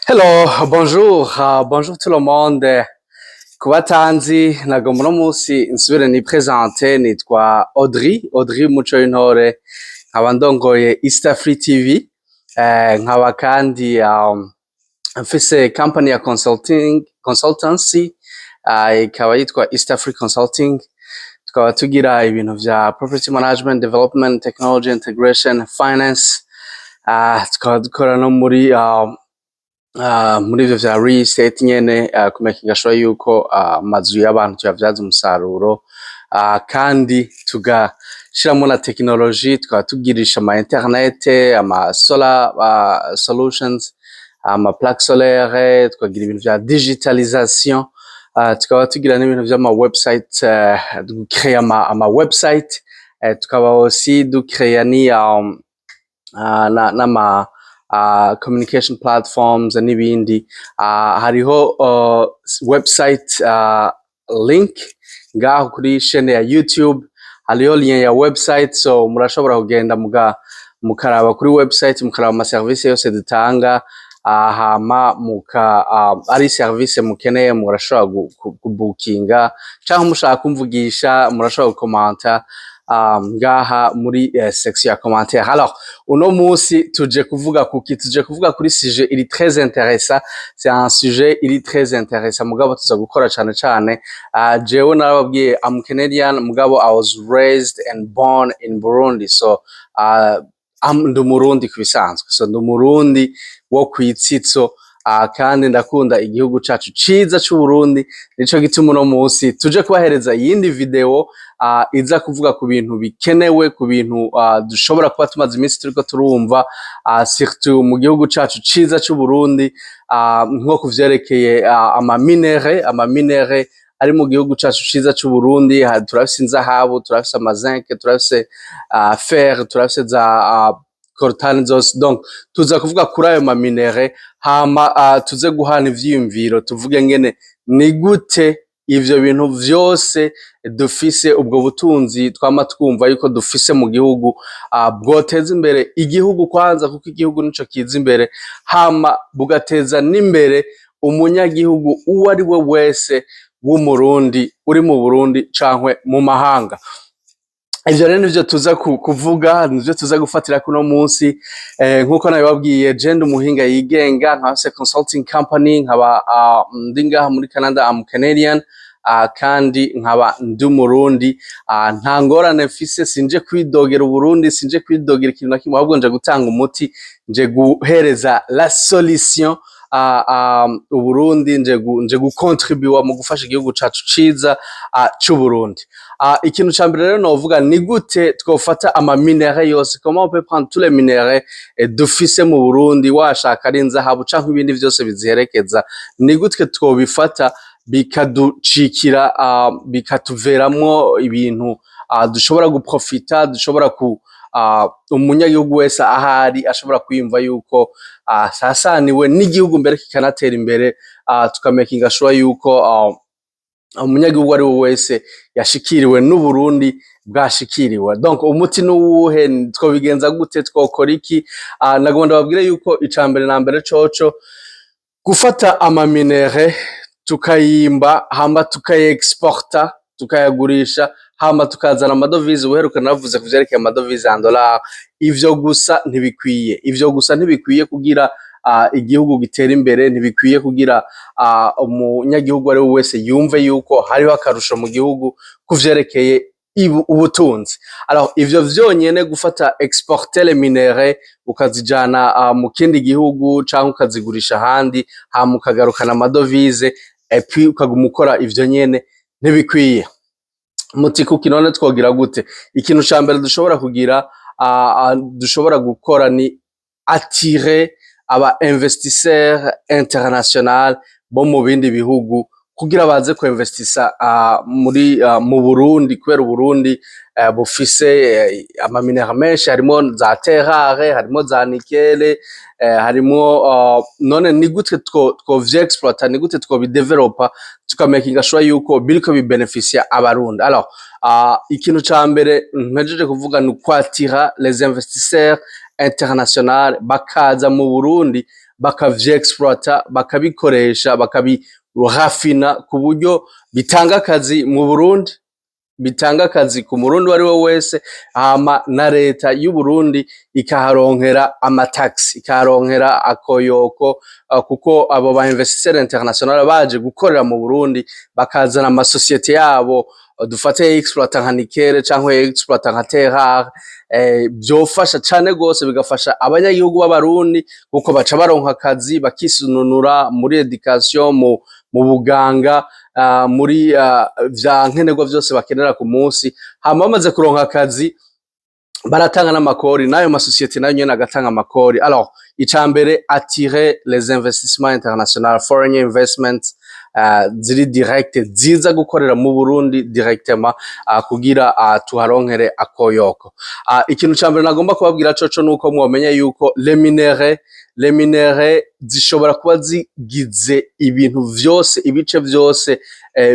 Hello, bonjour, bonjour tout le monde. Ku batanzi, nagomba uno musi nsubire ni présente. Nitwa Audrey, Audrey Muco w'Intore, nkaba ndongoye East Free TV, nkaba kandi mfise company ya consulting, consultancy, ikaba yitwa East Africa Consulting. Tukaba tugira ibintu vya property management, development, technology integration, finance, tukaba dukora no muri ivyo vya real estate nyene, ku making sure yuko amazu y'abantu tuyavyaza umusaruro, kandi tugashiramwo na technology. Tukaba tugirisha ama internet, ama solar solutions, ama plaque solaire, tukagira ibintu vya digitalisation, tukaba tugira n'ibintu vy'ama website, ducrea ama website, tukaba aussi ducrea ni n'ama communication platforms n'ibindi. Hariho website link ngaho kuri chaîne ya YouTube, hariho lien ya website, so murashobora kugenda mukaraba kuri website, mukaraba ama service yose dutanga, hama muka ari service mukeneye murashobora kubukinga, canke mushaka kumvugisha murashobora gukomanta ngaha muri section ya commentaire. Alors, uno musi tuje kuvuga kuki? Tuje kuvuga kuri sujet iri très intéressant. C'est un sujet iri très intéressant, mugabo tuza gukora cane cane. Jewe narababwiye, I'm Canadian, mugabo I was raised and born in Burundi, so ndi Umurundi ku bisanzwe. So ndi Umurundi wo kwitsitso, kandi ndakunda igihugu cacu ciza c'Uburundi. Nico gituma uno musi tuje kubahereza iyindi video iza kuvuga ku bintu bikenewe, ku bintu dushobora kuba tumaze iminsi turiko turumva, surtout mu gihugu cacu ciza c'Uburundi, nko kuvyerekeye ama minerais ari mu gihugu cacu ciza c'Uburundi. Turafise inzahabu, turafise ama zinc, turafise fer, turafise za coltan zose. Donc tuza kuvuga kuri ayo ma minerais, hama tuze guhana ivyiyumviro, tuvuge ngene ni gute ivyo bintu vyose dufise, ubwo butunzi twama twumva yuko dufise mu gihugu, bwoteza imbere igihugu kwanza, kuko igihugu nico kiza imbere, hama bugateza n'imbere umunyagihugu uwo ari we wese w'Umurundi uri mu Burundi cankwe mu mahanga. Ivyo rero nivyo tuza kuvuga, nivyo tuza gufatira kuno munsi. Nkuko nabibabwiye, je ndi umuhinga yigenga, nkaba mfise consulting company, nkaba ndi ngaha muri Canada. I'm Canadian, kandi nkaba ndi Umurundi. Nta ngorane mfise, sinje kwidogera Uburundi, sinje kwidogera ikintu na kimwe, ahubwo nje gutanga umuti, nje guhereza la solution Uburundi, nje gukontribuwa mu gufasha igihugu cacu ciza c'Uburundi. Ikintu ca mbere rero novuga ni gute twofata ama minerais yose, comment on peut prendre tous les minerais dufise mu Burundi, washaka ari inzahabu canke ibindi vyose biziherekeza, ni gute twobifata bikaducikira, bikatuveramwo ibintu dushobora guprofita, dushobora ku umunyagihugu wese ahari ashobora kwiyumva yuko asasaniwe n'igihugu, mbere kikanatera imbere, tukamakinga sure yuko umunyagihugu ari we wese yashikiriwe n'Uburundi bwashikiriwe. Donc umuti n'uwuhe? Twobigenza gute? Twokora iki? Nagomba ndababwire yuko ica mbere na mbere coco gufata ama minerais tukayimba, hama tukayexporta, tukayagurisha, hama tukazana amadovize. Ubuheruka navuze ku vyerekeye amadovize en dollar. Ivyo gusa ntibikwiye, ivyo gusa ntibikwiye kugira igihugu gitere imbere, ntibikwiye kugira umunyagihugu ari we wese yumve yuko hariho akarusho mu gihugu ku vyerekeye ubutunzi. Alors, ivyo vyonyene, gufata exporter les minerais ukazijana mu kindi gihugu canke ukazigurisha ahandi, hama ukagarukana amadovize, et puis ukaguma ukora ivyo nyene, ntibikwiye. Muti kuki none twogira gute? Ikintu ca mbere dushobora kugira, dushobora gukora, ni attirer aba investisseurs international bo mu bindi bihugu kugira baze kuinvestisa muri mu Burundi, kubera Uburundi bufise ama minerais menshi, harimo za terre rare, harimo za nickel, harimo none ni gute two vyexploita, ni gute twobidevelopa, tukamakinga sure yuko biriko bibenefisia Abarundi? Alors, ikintu ca mbere mpejeje kuvuga ni ukwatira les investisseurs international bakaza mu Burundi. Bakavyexploita, bakabikoresha, bakabirafina ku buryo bitanga akazi mu Burundi, bitanga akazi ku Murundi uwo ari we wese, hama na leta y'Uburundi ikaharonkera ama taxes, ikaharonkera akoyoko, kuko abo ba investisseur international baje gukorera mu Burundi, bakazana amasosiyete yabo, dufate exploita nka nickel canke exploita nka terre rare, vyofasha cane gose, bigafasha abanyagihugu b'Abarundi, kuko baca baronka akazi, bakisununura muri education, mu buganga, muri vya nkenerwa vyose bakenera ku munsi. Hama bamaze kuronka akazi, baratanga n'amakori, n'ayo masosiyete nayo nyene agatanga amakori. Alors, ica mbere, attirer les investissements international, foreign investments ziri direct, ziza gukorera mu Burundi directement, kugira tuharonkere akoyoko. Ikintu ca mbere nagomba kubabwira coco nuko mwomenya yuko les minerais zishobora kuba zigize ibintu vyose, ibice vyose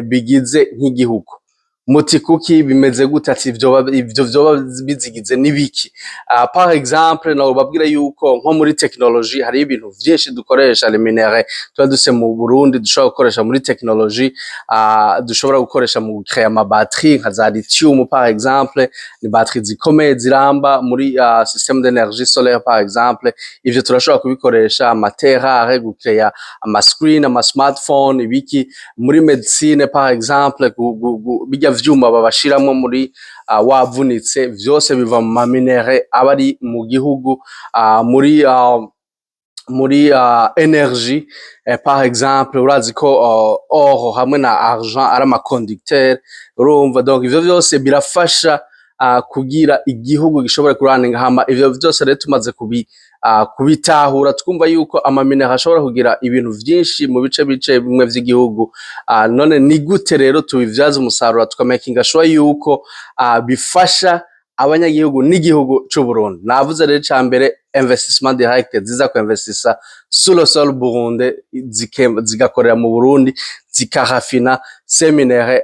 bigize nk'igihugu. Muti kuki? Bimeze gute? Ati ivyo vyoba bizigize n'ibiki? Par exemple, nobabwira yuko nko muri technologie hariho ibintu vyinshi dukoresha les minerais tuba dufise mu Burundi, dushobora gukoresha muri technologie, dushobora gukoresha mu créer ama batterie nka za lithium par exemple, ni batterie zikomeye ziramba muri système d'énergie solaire par exemple. Ivyo turashobora kubikoresha, ama terre rare, gucrea ama screen, ama smartphone, ibiki, muri médecine par exemple, birya vyuma babashiramwo muri wavunitse, vyose biva mu ma minerais aba ari mu gihugu. Muri énergie, par exemple, urazi ko or hamwe na argent ari ama conducteur, urumva? Donc ivyo vyose birafasha kugira igihugu gishobore kuraninga. Hama ivyo vyose rero tumaze kubitahura, twumva yuko ama minerais ashobora kugira ibintu vyinshi mu bice bimwe vy'igihugu. None ni gute rero tubivyaza umusaruro, tukamakinga sure yuko bifasha abanyagihugu n'igihugu c'Uburundi? Navuze rero, ica mbere, investissement direct ziza kuinvestisa sur le sol burundais, zigakorera mu Burundi, zikarafina ces minerais.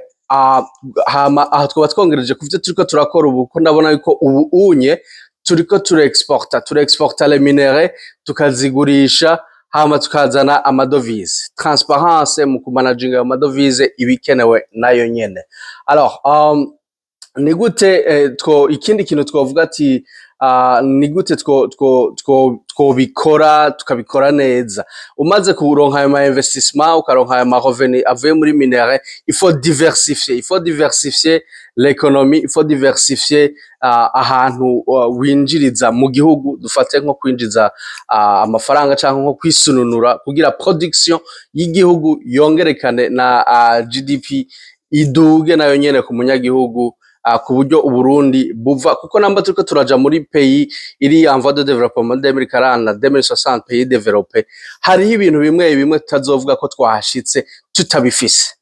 Hama aha twaba twongereje ku vyo turiko turakora ubu, ko ndabona yuko ubu unye turiko turexporta les minerais, tukazigurisha, hama tukazana ama devises. Transparence mu kumanaginga ayo ma devises ibikenewe nayo nyene. Alors, ni gute two ikindi kintu twovuga ati ni gute two two two twobikora, tukabikora neza? Umaze kuronka ayo ma investissement, ukaronka ayo ma revenu avuye muri minerais, il faut diversifier l'économie, il faut diversifier ahantu winjiriza mu gihugu. Dufate nko kwinjiza amafaranga canke nko kwisununura, kugira production y'igihugu yongerekane na GDP iduge nayo nyene ku munyagihugu, ku buryo Uburundi buva, kuko namba turiko turaja muri pays iri en voie de développement 2040 na 2060 pays développé, hariho ibintu bimwe bimwe tutazovuga ko twahashitse tutabifise.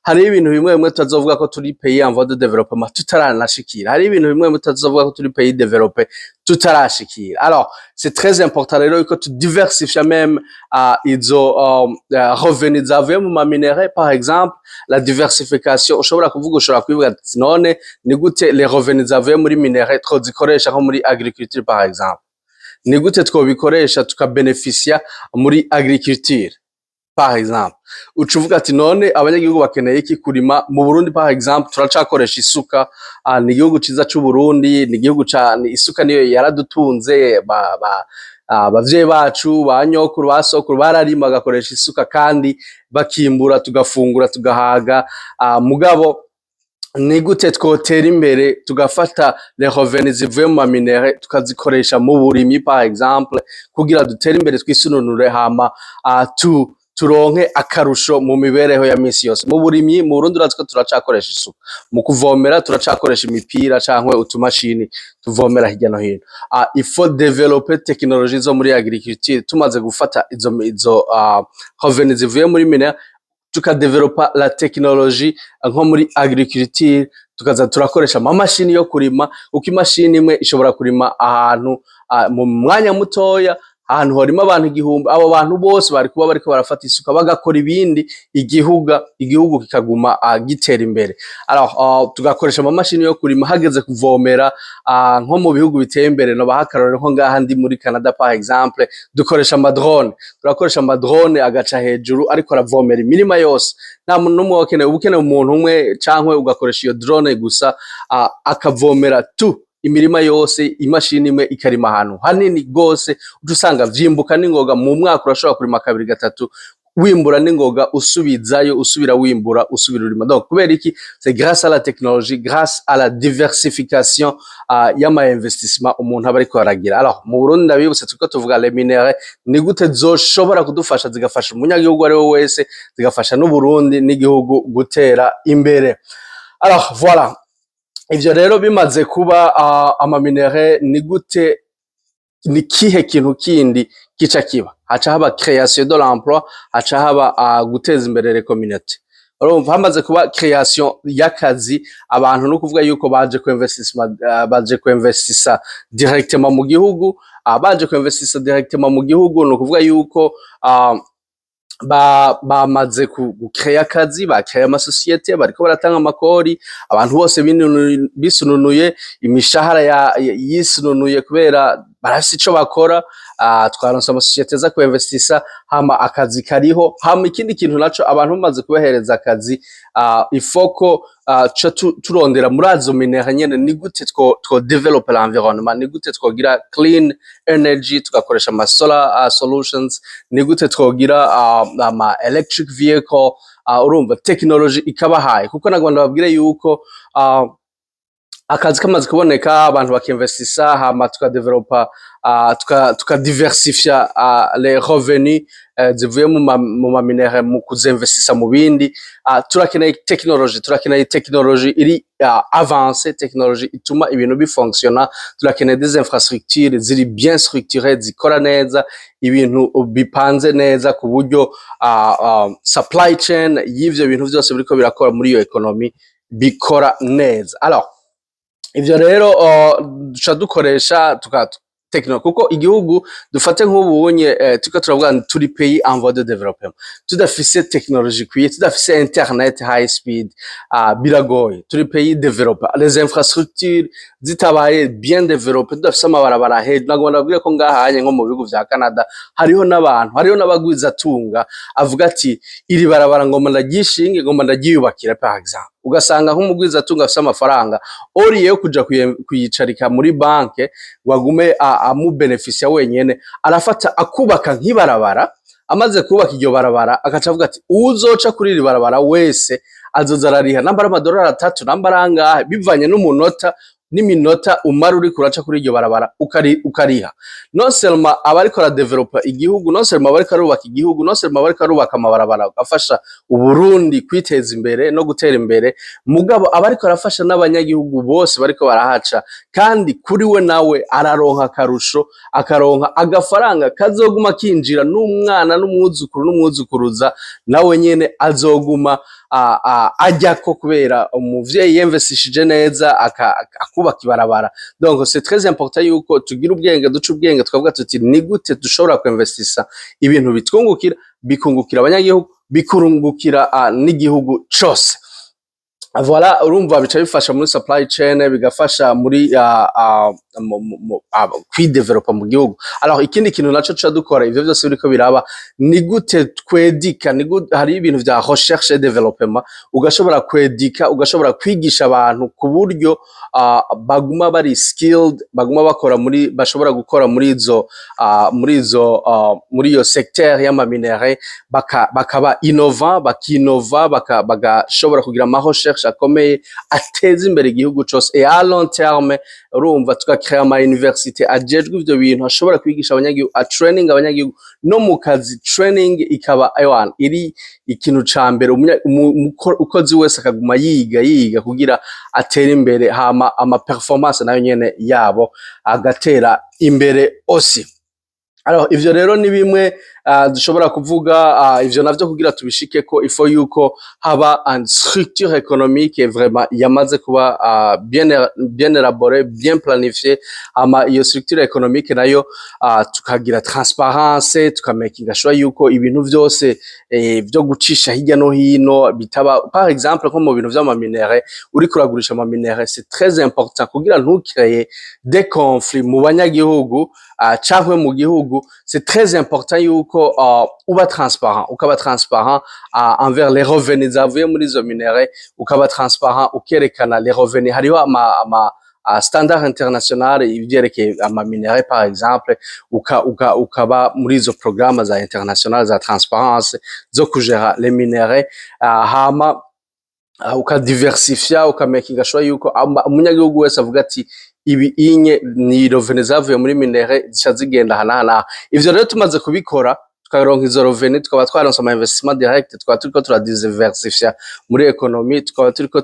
Hariho ibintu bimwe bimwe tutazovuga ko turi pays en voie de développement tutaranashikira. Hariho ibintu bimwe bimwe tutazovuga ko turi pays développé tutarashikira. Alors, c'est très important rero yuko tudiversifia même izo revenu zavuye mu ma minerais par exemple. La diversification, ushobora kuvuga, ushobora kwivuga ati none ni gute les revenus zavuye muri minerais twozikoresha nko muri agriculture par exemple? Ni gute twobikoresha tukabenefisia muri agriculture par exemple? Uca uvuga ati none abanyagihugu bakeneye iki? Kurima. Mu Burundi par exemple turacakoresha isuka. Ni igihugu ciza c'Uburundi, ni igihugu ca ni isuka, niyo yaradutunze. Abavyeyi bacu, ba nyokuru, ba sokuru bararima, bagakoresha isuka kandi bakimbura, tugafungura tugahaga. Mugabo ni gute twotera imbere, tugafata les revenus zivuye mu ma minerais, tukazikoresha mu burimyi par exemple, kugira dutere imbere, twisununure, hama turonke akarusho mu mibereho ya misi yose? Mu burimyi mu Burundi, urazi ko turacakoresha isuka. Mu kuvomera turacakoresha imipira cankwe utumashini tuvomera hirya no hino. Il faut développer technologie zo muri agriculture. Tumaze gufata izo revenus zivuye muri minerais, tukadevelopa la technologie nko muri agriculture, tukaza turakoresha amamashini yo kurima, kuko imashini imwe ishobora kurima ahantu mu mwanya mutoya. Ahantu harima abantu 1000, abo bantu bose bari kuba bariko barafata isuka bagakora ibindi, igihugu kikaguma gitera imbere. Alors, tugakoresha amamashini yo kurima, hageze kuvomera, nko mu bihugu biteye imbere, nobaha akarorero nko ngaha ndi muri Canada par exemple, dukoresha amadrone, turakoresha amadrone agaca hejuru ariko aravomera imirima yose. Nta muntu n'umwe wakeneye, uba ukeneye umuntu umwe cankwe ugakoresha iyo drone gusa, akavomera tu imirima yose. Imashini imwe ikarima ahantu hanini gose, uca usanga vyimbuka n'ingoga. Mu mwaka urashobora kurima kabiri, gatatu, wimbura n'ingoga, usubizayo, usubira wimbura, usubira urima. Donc kubera iki? C'est grâce à la technologie, grâce à la diversification y'ama investissement umuntu aba ariko aragira. Alors mu Burundi, ndabibutse, turiko tuvuga les minerais, ni gute zoshobora kudufasha, zigafasha umunyagihugu ari we wese, zigafasha n'Uburundi n'igihugu gutera imbere. Alors voilà, ivyo rero bimaze kuba, amaminerais, ni gute, ni kihe kintu kindi kica kiba? Haca haba création de l'emploi, haca haba guteza imbere les communautés. Urumva, hamaze kuba création y'akazi, abantu no kuvuga yuko baje ku investissement, baje ku investissa directement mu gihugu, baje ku investissa directement mu gihugu, no kuvuga yuko bamaze gucrea akazi, bakreya amasosiyete, bariko baratanga amakori, abantu bose bisununuye, imishahara yisununuye kubera barafise ico bakora, twaronse amasosiyete aza kuinvestisa, hama akazi kariho. Hama ikindi kintu naco, abantu bamaze kubahereza akazi, ifoko ca turondera muri azo minerais nyene ni gute two develop l'environnement, ni gute twogira clean energy, tugakoresha ama solar solutions, ni gute twogira ama electric vehicle. Urumva technology ikabahaye, kuko nagomba ndababwire yuko akazi kamaze kuboneka, abantu bakinvestisa, hama tukadevelopa, tukadiversifya les revenus zivuye mu ma minerais, mu kuzinvestisa mu bindi, turakeneye technology, turakeneye technology iri avancée, technology ituma ibintu bifonctiona. Turakeneye des infrastructures ziri bien structurées, zikora neza, ibintu bipanze neza, ku buryo supply chain y'ivyo bintu vyose biriko birakora muri iyo economy bikora neza. Alors ivyo rero duca dukoresha tuka techno, kuko igihugu dufate nk'ubunye, turiko turavuga ngo turi pays en voie de développement, tudafise technologie ikwiye, tudafise internet high speed, biragoye. Turi pays développé, les infrastructures zitabaye bien développées, tudafise amabarabara hejuru. Nagomba ndababwire ko ngahanye nko mu bihugu vya Canada hariho n'abantu, hariho n'abagwizatunga avuga ati: "Iri barabara ngomba ndaryishinge, ngomba ndaryiyubakira." Par exemple, ugasanga nk'umugwizatunga afise amafaranga, au lieu yo kuja kuyicarika muri banke ngo agume amubenefisia wenyene, arafata akubaka nk'ibarabara. Amaze kubaka iryo barabara, agaca avuga ati: "Uwuzoca kuri iri barabara wese azoza arariha, namba ari amadolari 3, namba ari angahe, bivanye n'umunota n'iminota umara uriko uraca kuri iryo barabara, ukariha." Non seulement aba ariko aradevelopa igihugu, non seulement aba ariko arubaka igihugu, non seulement aba ariko arubaka amabarabara agafasha Uburundi kwiteza imbere no gutera imbere, mugabo aba ariko arafasha n'abanyagihugu bose bariko barahaca. Kandi kuri we nawe araronka akarusho, akaronka agafaranga kazoguma kinjira, n'umwana n'umwuzukuru n'umwuzukuruza nawe nyene azoguma ajyako, kubera umuvyeyi yemvestishije neza akubaka ibarabara. Donc c'est très important yuko tugira ubwenge, duca ubwenge, tukavuga tuti: "Ni gute dushobora kuinvestisa ibintu bitwungukira, bikungukira abanyagihugu, bikungukira n'igihugu cose?" Voilà, urumva bica bifasha muri supply chain, bigafasha muri kwidevelopa mu gihugu. Alors ikindi kintu naco tuca dukora, ivyo vyose biriko biraba, ni gute twedika, ni gute hari ibintu vya recherche et développement, ugashobora kwedika, ugashobora kwigisha abantu ku buryo baguma bari skilled, baguma bakora muri, bashobora gukora muri iyo secteur y'amaminerais, bakaba innovant, bakinova, bagashobora kugira ama recherche akomeye ateza imbere igihugu cose et à long terme. Urumva, tugakrea ama université ajejwe ivyo bintu, ashobora kwigisha abanyagihugu, a training abanyagihugu no mu kazi. Training ikaba ewana iri ikintu ca mbere, umukozi wese akaguma yiga yiga kugira atere imbere, hama ama performance nayo nyene yabo agatera imbere aussi. Alors ivyo rero ni bimwe. Dushobora kuvuga ivyo navyo kugira tubishikeko, il faut yuko haba une structure économique vraiment yamaze kuba bien élaborée, bien planifiée. Hama iyo structure économique nayo, tukagira transparence, tukamakinga sure yuko ibintu vyose vyo gucisha hirya no hino bitaba. Par exemple, nko mu bintu vy'ama minerais, uriko uragurisha ama minerais, c'est très important kugira ntukreye des conflits mu banyagihugu cankwe mu gihugu. C'est très important yuko uba transparent, ukaba transparent envers les revenus zavuye muri izo minerais, ukaba transparent, ukerekana les revenus. Hariho ama standard international ivyerekeye ama minerais, par exemple, ukaba muri izo programme za international za transparence zo kujera les minerais. Hama ukadiversifya, ukamakinga sure yuko umunyagihugu wese avuga ati ibi inye ni revenus zavuye muri minerais, zica zigenda aha n'aha n'aha. Ivyo rero tumaze kubikora, tukaronka izo revenus, tukaba twaronse ama investissement direct, tukaba turiko turadiversifya muri économie, tukaba turiko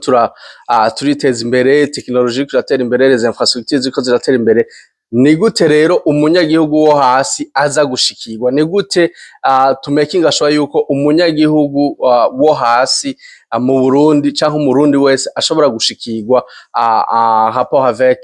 turiteza imbere, technologie iriko iratera imbere, les infrastructures ziriko ziratera imbere, ni gute rero umunyagihugu wo hasi aza gushikirwa? Ni gute tumakinga sure yuko umunyagihugu wo hasi mu Burundi canke umurundi wese ashobora gushikirwa en rapport avec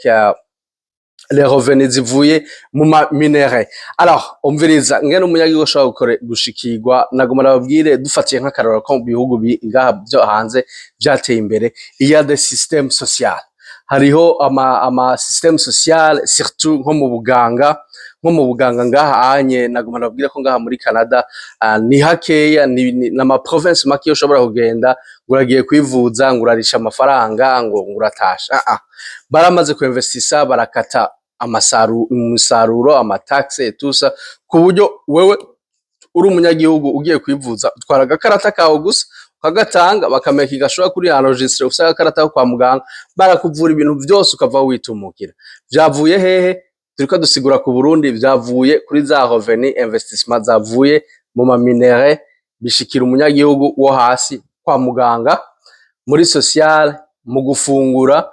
les revenus zivuye mu ma minerais? Alors, umviriza ngene umunyagihugu ashobora gushikirwa. Nagoma nababwire, dufatiye nk'akarorero ko mu bihugu ngaha vyo hanze vyateye imbere, il y a des systèmes social, hariho ama système social, surtout nko mu buganga. Ngaha anye nagoma nababwire ko ngaha muri Canada ni hakeya, ni nama province make ushobora kugenda ngo uragiye kwivuza, ngo urarisha amafaranga, ngo uratasha. Baramaze kuinvestisa, barakata umusaruro, ama taxe et tout ça, ku buryo wewe uri umunyagihugu ugiye kwivuza, utwara agakarata kawe gusa, ukagatanga, bakamenya gashobora kuri enregistré, ufise agakarata ko kwa muganga, barakuvura ibintu vyose, ukava witumukira. Vyavuye hehe? Turiko dusigura ku Burundi. Vyavuye kuri za revenu, investissement zavuye mu ma minerais, bishikira umunyagihugu wo hasi kwa muganga, muri social, mu gufungura,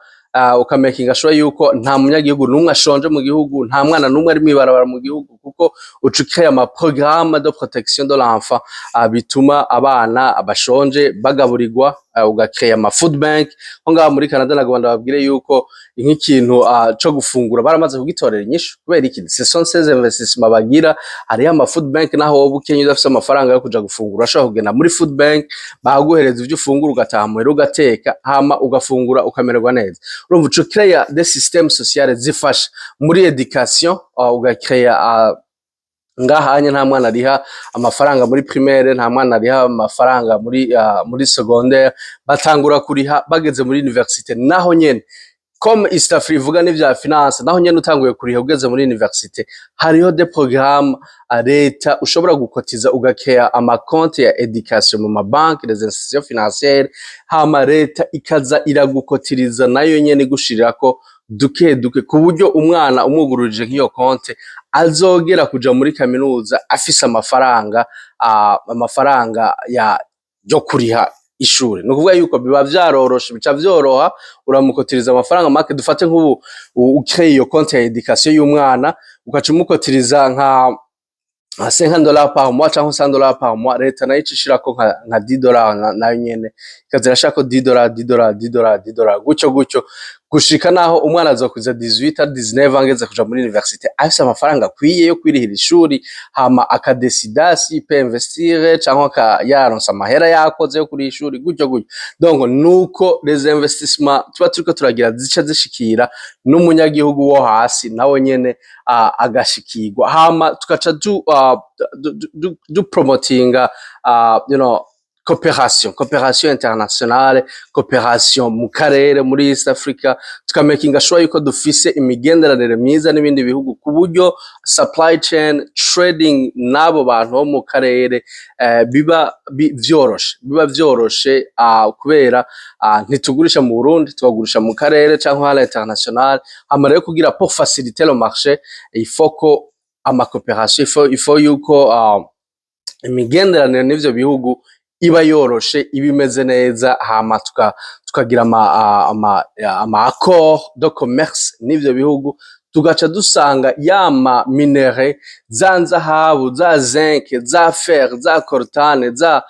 ukamakinga sure yuko nta munyagihugu n'umwe ashonje mu gihugu, nta mwana n'umwe ari mw'ibarabara mu gihugu, kuko uca ucrea ama programme de protection de l'enfant bituma abana bashonje bagaburirwa, ugacrea ama food bank. Nko ngaha muri Canada, nagomba ndababwire yuko nk'ikintu co gufungura baramaze kugitorera inyishu. Kubera iki? Ce sont ces investissements bagira. Hariho ama food bank, naho woba ukenye, udafise amafaranga yo kuja gufungura, urashobora kugenda muri food bank, bakaguhereza ivyo ufungura, ugataha muhira, ugateka, hama ugafungura, ukamererwa neza. Urumva, uca ucrea des systèmes sociales zifasha muri education, ugacrea ngahanye nta mwana ariha amafaranga muri primaire, nta mwana ariha amafaranga muri secondaire, batangura kuriha bageze muri université. Naho nyene, comme East Africa ivuga n'ivya finance, naho nyene utanguye kuriha ugeze muri université, hariho des programmes leta ushobora gukotiza, ugakea ama compte ya education mu mabanki, les institutions financières, hama leta ikaza iragukotiriza nayo nyene, igushirirako duke duke, ku buryo umwana umwugururije nk'iyo konte azogera kuja muri kaminuza afise amafaranga ya yo kuriha ishure. Ni ukuvuga yuko biba vyaroroshe, bica vyoroha, uramukotiriza amafaranga make. Dufate nk'ubu ukreye iyo konte ya education y'umwana, ugaca umukotiriza nka 50 $ par mois canke 100 $ par mois, leta nayo ica ishirako nka 10 $ nayo nyene, ikaza irashirako 10 $, 10 $, 10 $, 10 $, gutyo gutyo, gushika naho umwana azokwiza 18 19, angeze kuja muri université afise amafaranga akwiye yo kwirihira ishuri, hama akadesida si peut investir canke yaronse amahera yakoze yo kuriha ishuri, gutyo gutyo. Donc nuko les investissements tuba turiko turagira zica zishikira n'umunyagihugu wo hasi, nawe nyene agashikirwa. Hama tugaca du promotinga coopération internationale, coopération mu karere, muri East Africa, tukamakinga sure yuko dufise imigenderanire myiza n'ibindi bihugu, ku buryo supply chain trading n'abo bantu bo mu karere biba vyoroshe, kubera ntitugurisha mu Burundi, tubagurisha mu karere canke à l'international. Hama rero kugira pour faciliter le marché, il faut ko ama coopération, il faut yuko imigenderanire n'ivyo bihugu iba yoroshe, iba imeze neza, hama tukagira ama accord de commerce n'ivyo bihugu. Tugaca dusanga yama minerais, za nzahabu, za zinc, za fer, za coltan, za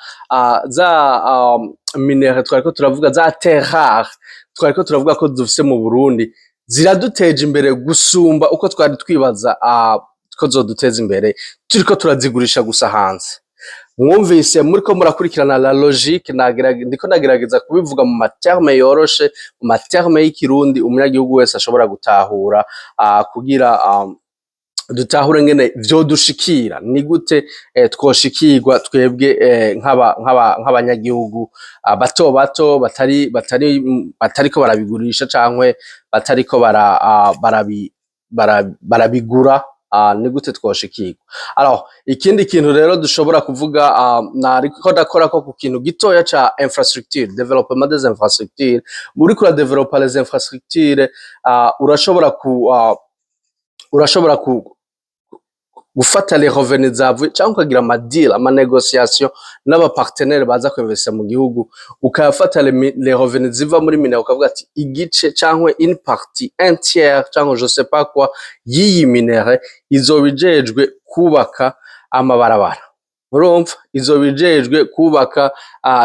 minerais twariko turavuga, za terre rare twariko turavuga ko dufise mu Burundi, ziraduteje imbere gusumba uko twari twibaza ko zoduteza imbere turiko turazigurisha gusa hanze. Mwumvise, muriko murakurikirana la logique, ndiko ndagerageza kubivuga mu ma termes yoroshe, mu ma termes y'Ikirundi umunyagihugu wese ashobora gutahura, kugira dutahure ngene vyodushikira, ni gute twoshikirwa twebwe nk'abanyagihugu bato bato batariko barabigurisha cankwe batariko barabigura, ni gute twoshikirwa? Alors, ikindi kintu rero dushobora kuvuga, nariko ndakora ko ku kintu gitoya ca infrastructure, développement des infrastructures. Uriko uradevelopa les infrastructures, urashobora ku gufata les revenus zavuye canke ukagira ama deal, ama négociation n'aba partenaires baza kwinvestisa mu gihugu, ukayafata les revenus ziva muri minerai, ukavuga ati igice canke une partie, un tiers canke je sais pas quoi y'iyi minerai izoba ijejwe kubaka amabarabara, urumva, izoba ijejwe kubaka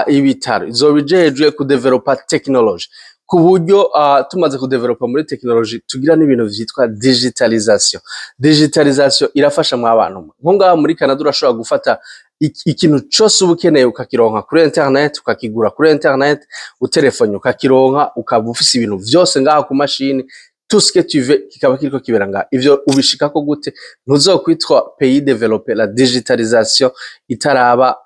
ibitaro, izoba ijejwe kudevelopa technologie, ku buryo tumaze kudevelopa muri technologie tugira n'ibintu vyitwa digitalisation. Digitalisation irafasha mwa bantu mwe. Nko ngaha muri Canada urashobora gufata ikintu cose uba ukeneye ukakironka kuri internet, ukakigura kuri internet, utelefone ukakironka, ukaba ufise ibintu vyose ngaha ku mashini, tout ce que tu veux kikaba kiriko kibera ngaha. Ivyo ubishikako gute? Ntuzokwitwa pays développé la digitalisation itaraba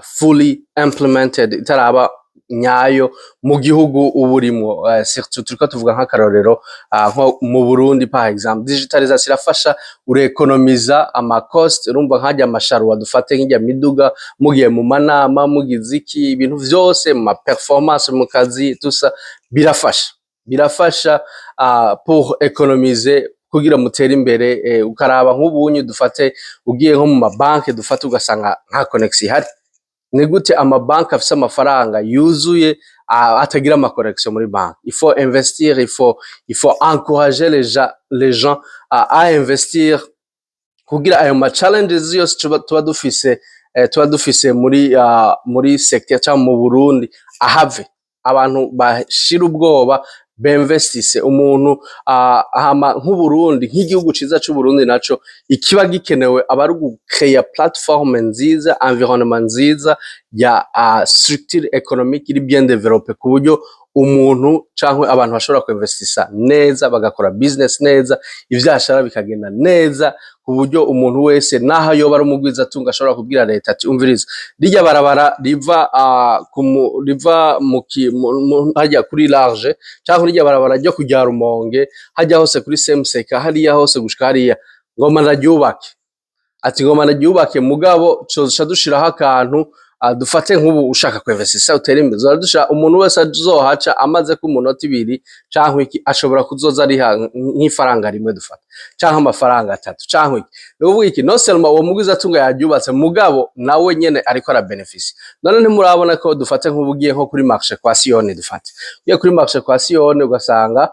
fully implemented, itaraba nyayo mu gihugu uba urimwo. Surtout turiko tuvuga nk'akarorero nko mu Burundi par exemple. Digitalisation irafasha, urekonomiza ama cost, urumva, nkarya amasharuwa, dufate nk'irya miduga mugiye mu manama, mugize iki, ibintu vyose mu ma performance mu kazi tusa, birafasha pour économiser, kugira mutere imbere. Ukaraba nk'ubunyi, dufate ugiye nko mu mabanki, dufate ugasanga nta connexion ihari. Ni gute amabanki afise amafaranga yuzuye atagira ama connexion muri banki? Il faut investir, il faut encourager les gens à investir kugira ayo ma challenges yose tuba dufise muri secteur cyangwa mu Burundi ahave. Abantu bashira ubwoba, bemvestise umuntu hama nk'Uburundi, nk'igihugu ciza c'Uburundi naco, ikiba gikenewe aba ari ugukeya plateforme nziza, environnement nziza ya structure économique iri bien développée, ku buryo umuntu canke abantu bashobora kuinvestisa neza, bagakora business neza, ivyashara bikagenda neza, ku buryo umuntu wese naho yoba ari umugwizatunga ashobora kubwira leta ati: "Umviriza, rirya barabara riva riva mu harya kuri large, canke rirya barabara ryo kurya Rumonge, hajya hose kuri Semuseka, hariya hose gushika hariya, ngoma ndaryubake." Ati: "Ngoma ndaryubake, mugabo coca dushiraho akantu." Dufate nk'ubu ushaka kwinvestisa utere imbere, zoba dushira umuntu wese azohaca amaze ko umunota 2 canke iki, ashobora kuzoza ariha nk'ifaranga 1 dufata, canke amafaranga 3 canke iki. Ni ukuvuga iki? Non seulement uwo mugwizatunga yaryubatse, mugabo nawe nyene ariko arabenefisi. None ntimurabona ko, dufate nk'ubu ugiye nko kuri marché kwa Siyoni, dufate ugiye kuri marché kwa Siyoni, ugasanga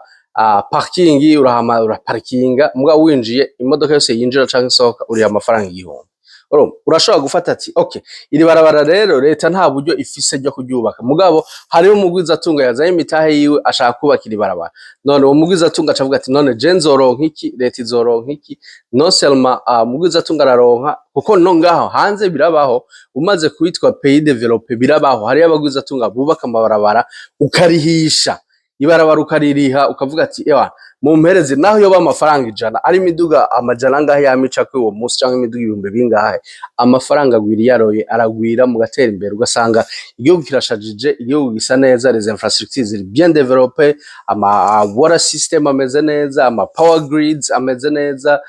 parking urahama, uraparikinga, mugabo winjiye, imodoka yose yinjira canke isohoka uriha amafaranga 1000. Urumva, urashobora gufata ati: "Okay, iri barabara rero leta nta buryo ifise ryo kuryubaka, mugabo hariho umugwizatunga yazanye imitahe yiwe, ashaka kubaka iri barabara." None uwo mugwizatunga aca avuga ati: "None je nzoronka iki? Leta izoronka iki?" Non seulement mugwizatunga araronka, kuko no ngaho hanze birabaho, umaze kwitwa pays développé birabaho, hariyo abagwizatunga bubaka amabarabara, ukarihisha ibarabara, ukaririha, ukavuga ati: "Ewa, mumpereze naho yoba amafaranga 100, ari imiduga amajana angahe yamicako uwo munsi, canke imiduga ibihumbi bingahe." Amafaranga agwira iyaroye, aragwira, mugatera imbere, ugasanga igihugu kirashajije, igihugu gisa neza, les infrastructures ziri bien développées, ama water system ameze neza, ama power grids ameze neza,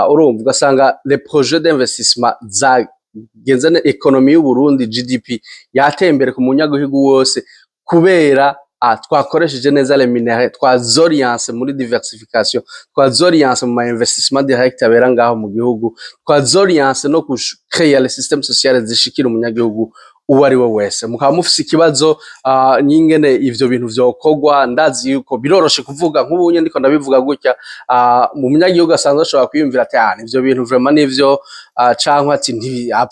urumva, ugasanga les projets d'investissement zagenze, économie y'u Burundi, GDP yateye imbere ku munyagihugu wose, kubera twakoresheje neza les minerais, twazorience muri diversification, twazorience mu ma investissement direct abera ngaho mu gihugu, twazorience no créer les systèmes sociaux zishikira umunyagihugu. Uwo ari we wese mukaba mufise ikibazo n'ingene ivyo bintu vyokorwa, ndazi yuko biroroshe kuvuga nk'ubunye ndiko ndabivuga gutya. Mu munyagihugu asanzwe ashobora kwiyumvira ati: "Ah, ivyo bintu vraiment nivyo," cankwe ati: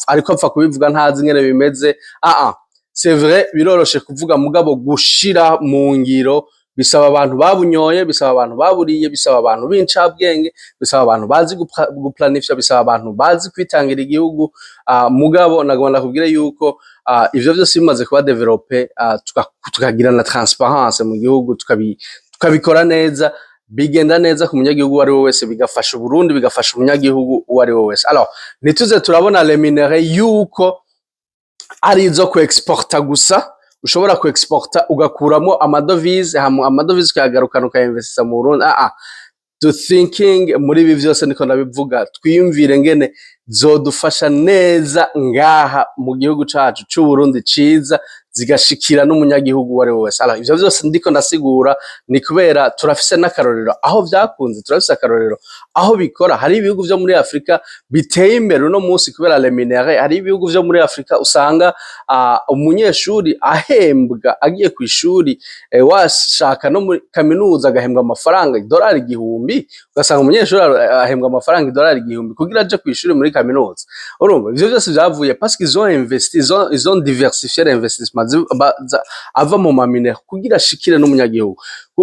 "Ariko apfa kubivuga, ntazi ingene bimeze." Ah, c'est vrai, biroroshe kuvuga, mugabo gushira mu ngiro bisaba abantu babunyoye, bisaba abantu baburiye, bisaba abantu b'incabwenge, bisaba abantu bazi guplanifya, bisaba abantu bazi kwitangira igihugu. Mugabo nagomba ndakubwire yuko ivyo vyose bimaze kuba développé, tukagira na transparence mu gihugu, tukabikora neza, bigenda neza ku munyagihugu uwo ari we wese, bigafasha Uburundi, bigafasha umunyagihugu uwo ari we wese. Alors, ntituze turabona les minerais yuko ari izo ku exporta gusa. Ushobora ku exporta ugakuramo amadovize, hama amadovize ukayagarukana, ukayinvestisa mu Burundi. Ah, to thinking muri ibi vyose niko ndabivuga, twiyumvire ngene zodufasha neza ngaha mu gihugu cacu c'Uburundi ciza, zigashikira n'umunyagihugu uwo ari we wese. Alors, ivyo vyose ndiko ndasigura ni kubera turafise n'akarorero aho vyakunze, turafise akarorero aho bikora. Hari ibihugu vyo muri Afrika biteye imbere uno munsi kubera les minerais. Hari ibihugu vyo muri Afrika usanga umunyeshuri ahembwa agiye kw'ishuri, washaka no muri kaminuza, agahembwa amafaranga idolari 1000. Ugasanga umunyeshuri ahembwa amafaranga idolari 1000 kugira aje kw'ishuri muri kaminuza. Urumva, ivyo vyose vyavuye parce qu'ils ont investi, ils ont diversifié l'investissement ava mu ma minerais kugira ashikire n'umunyagihugu.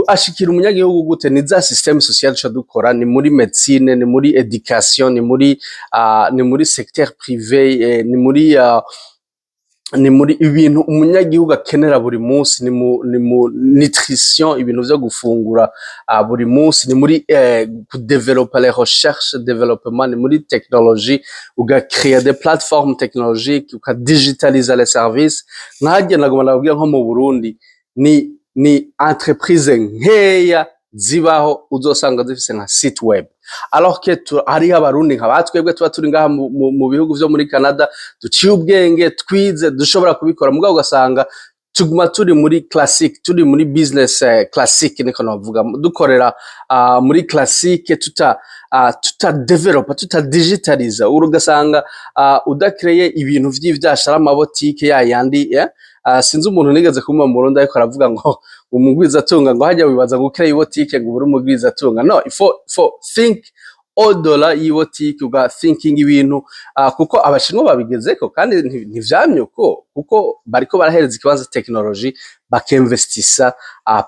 Ashikira umunyagihugu gute? Ni za système social duca dukora, ni muri médecine, ni muri éducation, ni muri secteur privé, ni muri ibintu umunyagihugu akenera buri munsi, ni mu nutrition, ibintu vyo gufungura buri munsi, ni muri kudevelopa les recherches développement, ni muri technologie, ugacrea des plateformes technologiques, ukadigitaliza les services. Nkaje nagomba ndababwira, nko mu Burundi ni entreprise nkeya zibaho uzosanga zifise nka site web, alors que hariho Abarundi nka batwebwe tuba turi ngaha mu bihugu vyo muri Canada, duciye ubwenge, twize, dushobora kubikora, mugabo ugasanga tuguma turi muri classique, turi muri business classique, niko navuga, dukorera muri classique, tuta developa, tuta digitaliza. Ugasanga udakreye ibintu vy'ivyashara, amabotike ya yandi, yeah? Sinzi umuntu nigeze kumva mu Burundi ariko aravuga ngo umugwizatunga, ngo hajya wibaza ngo ukreye ibotike ngo uri umugwizatunga. No, il faut think au-delà y'ibotike, uga thinking ibintu, kuko Abashinwa babigezeko kandi ntivyamye uko, kuko bariko barahereza ikibanza technologie, bakinvestisa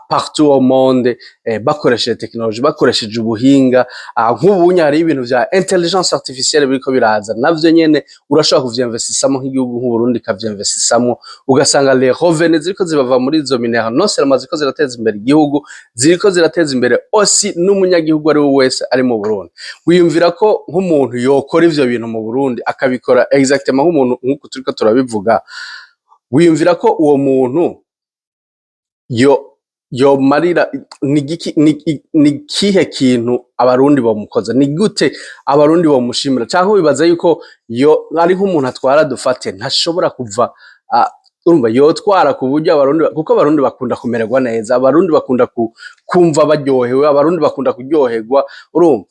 partout au monde, bakoresheje technologie, bakoresheje ubuhinga. Nk'ubunye hari ibintu vya intelligence artificielle biriko biraza, navyo nyene urashobora kuvyinvestisamo nk'igihugu nk'Uburundi, kavyinvestisamo, ugasanga les revenus ziriko zibava muri izo minerais non seulement ziriko zirateza imbere igihugu, ziriko zirateza imbere aussi n'umunyagihugu ari we wese ari mu Burundi. Wiyumvira ko nk'umuntu yokora ivyo bintu mu Burundi, akabikora exactement nk'umuntu nk'uku turiko turabivuga, wiyumvira ko uwo muntu yo yomarira ni kihe kintu Abarundi bomukoza? Ni gute Abarundi bomushimira? Canke wibaza yuko yo ari nk'umuntu atwara, dufate, ntashobora kuva, urumva, yotwara ku buryo Abarundi, kuko Abarundi bakunda kumererwa neza, Abarundi bakunda kumva baryohewe, Abarundi bakunda kuryoherwa, urumva.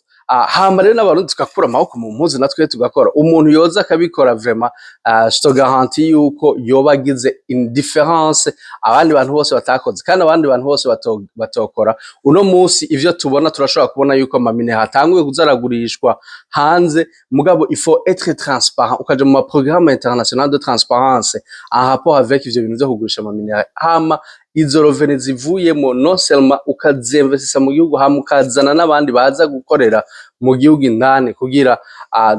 Hama rero n'Abarundi tugakura amaboko mu mpuzu, natwe tugakora. Umuntu yoza akabikora vraiment, je te garantis yuko yoba agize une différence abandi bantu bose batakoze, kandi abandi bantu bose batokora. Uno munsi ivyo tubona, turashobora kubona yuko ama minerais atanguye kuza aragurishwa hanze, mugabo il faut être transparent, ukaja mu ma programme international de transparence en rapport avec ivyo bintu vyo kugurisha ama minerais, hama izo revenus zivuyemo non seulement ukazinvestisa mu gihugu, hama ukazana n'abandi baza gukorera mu gihugu indani kugira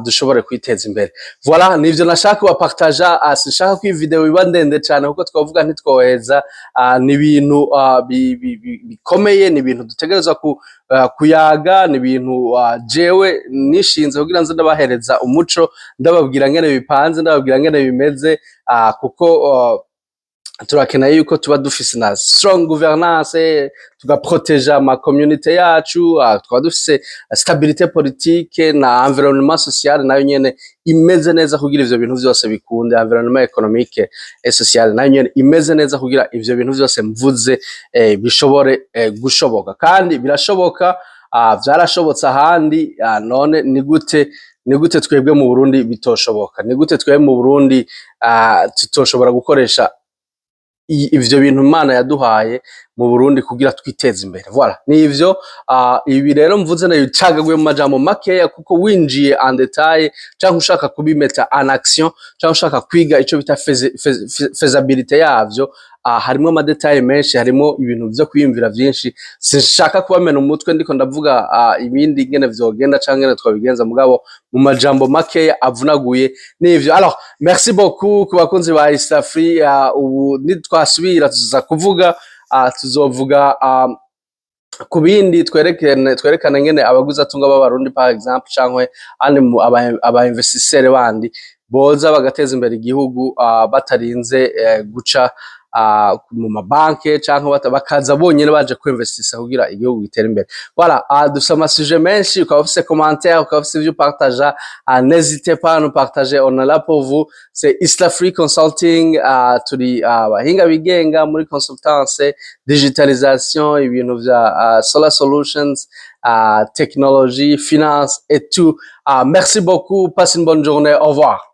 dushobore kwiteza imbere. Voilà, nivyo nashaka kubapartaja. Sinshaka ko iyi video iba ndende cane, kuko twavuga ntitwoheza. Ni ibintu bikomeye, ni ibintu dutegerezwa kuyaga, ni ibintu jewe nishinze kugira nze ndabahereza umuco, ndababwira ngene bipanze, ndababwira ngene bimeze, kuko turakeneye yuko tuba dufise na strong gouvernance, tugaproteja ama communauté yacu, tukaba dufise stabilité politique na environnement social nayo nyene imeze neza, kugira ivyo bintu vyose bikunde, environnement économique et social nayo nyene imeze neza, kugira ivyo bintu vyose mvuze bishobore gushoboka. Kandi birashoboka, vyarashobotse ahandi. None ni gute? Ni gute twebwe mu Burundi bitoshoboka? Ni gute twebwe mu Burundi tutoshobora gukoresha ivyo bintu Imana yaduhaye mu Burundi kugira twiteze imbere? Voilà, nivyo. Ibi rero mvuze nabicagaguye mu majambo makeya, kuko winjiye en détail canke ushaka kubimeta en action canke ushaka kwiga ico bita faisabilité yavyo, harimwo ama détails menshi, harimo ibintu vyo kwiyumvira vyinshi. Sinshaka kubamena umutwe ndiko ndavuga ibindi ingene vyogenda canke ingene twabigenza, mugabo mu majambo makeya avunaguye nivyo. Alors, merci beaucoup ku bakunzi ba Isafri. Ubu nitwasubira tuza kuvuga, tuzovuga ku bindi, twerekane ngene abagwizatunga b'Abarundi, par exemple, canke andi aba investisseurs bandi boza bagateza imbere igihugu batarinze guca mu mabanke canke bakaza bonyene baje kwinvestisa kugira igihugu gitere imbere. Voilà, dufise ama sujets menshi. Ukaba ufise commentaire, ukaba ufise ivyo upartaja, n'hésitez pas à nous partager, on est là pour vous. C'est Isla Free Consulting, turi abahinga bigenga muri consultance, digitalisation, ibintu vya solar solutions, technologie, finance et tout. Merci beaucoup, passe une bonne journée, au revoir.